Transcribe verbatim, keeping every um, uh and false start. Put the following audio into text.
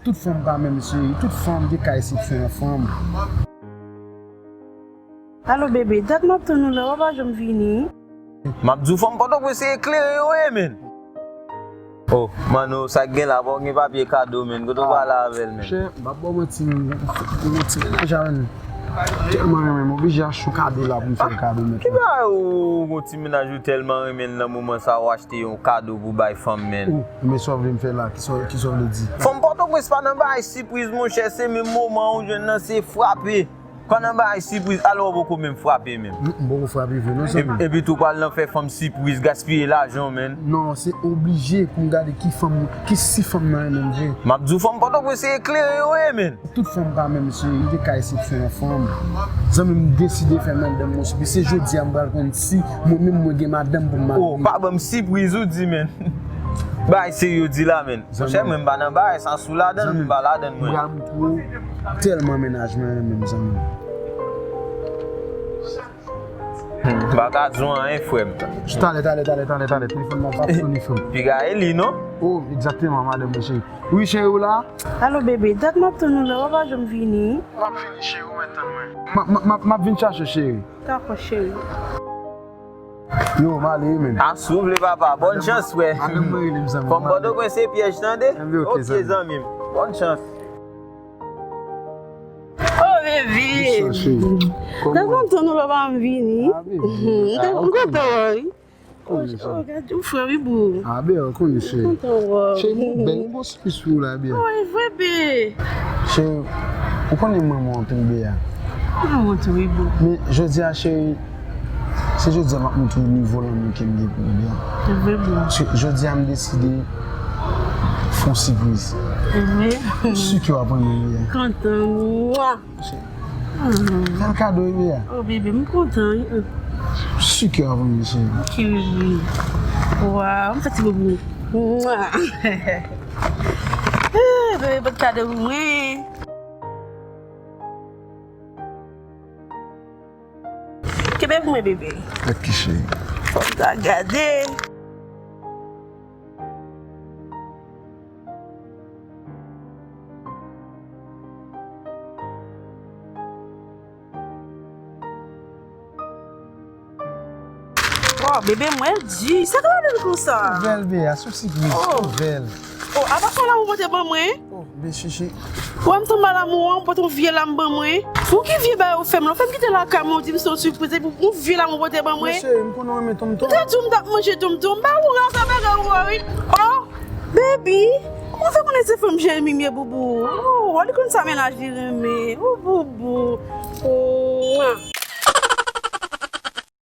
Tout fanm pa menm cheri, tout fanm gen ka eksepsyon nan fanm. Alo bebe, dat m ap tann ou la, w pa janm vini. M ap di w fanm Pòtoprens se eklere yo ye, men. Oh, Mano, sa k gen la, pa w gen papye kado, men. Kote w prale avè l, men? Monchè, m p ap ba w manti, men. Yon ti mennaj a, men. Tèlman renmen, m oblije achte yon kado la pou m fè l kado, men. Ki bagay ou gon ti mennaj ou tèlman renmen l nan moman sa, ou achte yon kado pou bay fanm, men? Oh, men sa w vle m fè la, ki sa, ki sa w vle di? Fanm Pòtoprens pa nan bagay sipriz, monchè, se menm moman ou jwenn nan, se frape. Pa nan bagay sipriz, alò w poko menm frape menm. M, m poko frape vre non, zanmi. Epi tou pral nan fè fanm sipriz, gaspiye lajan w, men. Non, se oblije pou m gade ki fanm, ki si fanm nan renmen m vre. M ap di w fanm Pòtoprens se eklere yo ye, men. Tout fanm pa menm, se, gen ka eksepsyon nan fanm. Zanmi m deside fè madanm mwen sipriz. Se jodi a m pral konn si mwen menm mwen gen madanm pou m marye. Oh, pa ban m sipriz ou di, men. Bagay serye w di la, men. Monchè, mwen m pa nan bagay sa, sou ladann, m pa ladann mwen. M pral montre w tèlman mennaj mwen renmen m, zanmi. M pa ka di w anyen, frè m. Talè, talè, talè, talè, talè, telefòn nan pa sone, frè m. Piga e li, non? Oh, egzakteman, madanm mwen cheri. Wi, cheri, ou la? Alo, bebe, dat m ap tann ou la, w pa janm vini. M ap vini, cheri, ou mèt tann mwen. M ap, m ap, m ap, m ap vin chache w, cheri. Dakò, cheri. Yo, m ale wi, men. A si w vle, papa. Bòn chans, frè. Madanm mwen rele m, zanmi. Fanm Pòtoprens se pyèj, tande? Ok, zanmi m. Bòn chans. Oh, baby. Sa, cheri. Kòman? Depi m tann ou la, w pa janm vini. Ah, baby. M kontan, wi. Oh, gade yon frè, wi, boo. Ah, ben, ou konnen, cheri. M kontan wè w. Cheri, m bèl, m Sou la, byen. Oh, e vre, be. Cheri, ou konnen mwen, mwen anpil, byen. Mwen anpil, wi, boo. Men, jodi a, cheri, se jodi a m ap montre w nivo lanmou ke m gen pou ou, byen. E vre, boo. Se jodi a, m deside fè yon sipriz. E vre. M si ke w ap renmen, byen. Kontan, mwa. Fè l kado, bebe a. Oh, bebe, m kontan, wi. Si kè w ap renmen, cheri. Ok, bebe. Waw, m fè ti boubou. Mwa. Eh, bebe, pot kado pou mwen. Kenbe pou mwen, bebe. Ok, cheri. Fò m ta gade. Waw, bebe, mwen di, sa ka ladan l konsa? Ouvè l, bebe, a sou sipriz. Oh. Ouvè l. Oh, apa se yon lam ou pote ban mwen? Oh, bebe, chichi. Wè m tonbe alamou an, ou pote yon vye lam ban mwen. Bon, ki vye bagay ou fè m la? Ou fè m kite lakay mwen, ou di m se yon sipriz, epi yon vye lam ou pote ban mwen? Mesye, m konnen w renmen tonmtonm. M te di w m t ap manje tonmtonm, m ba ou raka bagay ou a, wi. Oh, baby, kòman w fè konnen se fanm Jeremi m ye, boubou? Oh, w li konn sa mennaj li renmen. Oh, boubou. Oh, mwa.